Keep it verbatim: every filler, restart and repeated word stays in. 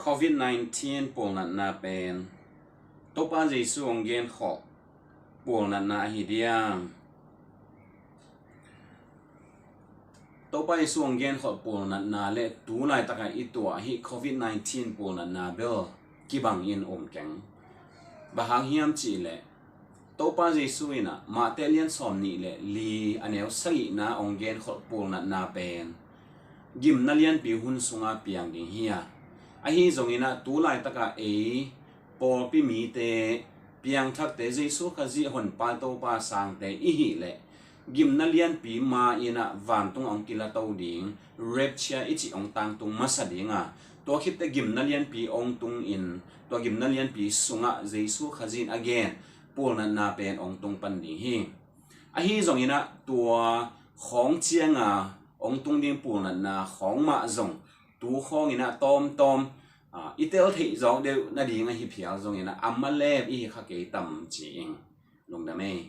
Covid nineteen pulnatna pen Topa Jesu hong genkholh pulnatna ahi diam? Topa Jesu hong genkholh pulnatna le tu laitaka i tuah hi Covid nineteen pulnatna bel kibang in um keng. Bang hang hiam cihleh Topa Jesu in ah Mate lian sawm nih le li a neu sagihna hong genkholh pulnatna pen gimna lianpi hun sunga piang ding hi a, ahi zongin ah tu laitaka ei pawlpi mite, piangthakte, Jesu Khazih honpa Topa sangte i hih leh gimna lianpi ma in ah vantung hong kilato ding, rapture i cih hong tangtung masa ding a, tua khitteh gimna lianpi hong tung in tua gimna lianpi sungah Jesu Khazih in a gen pulnatna pen hong tung pan ding hi. Ahi zongin ah tua khawng cianga hong tung ding pulnatna khawng mah zong tu khawngin ah tawmtawm i tel theih zawk deuh nading ahi phial zongin ah a malep i hi kha kei tam ci ing. Lungdam ei.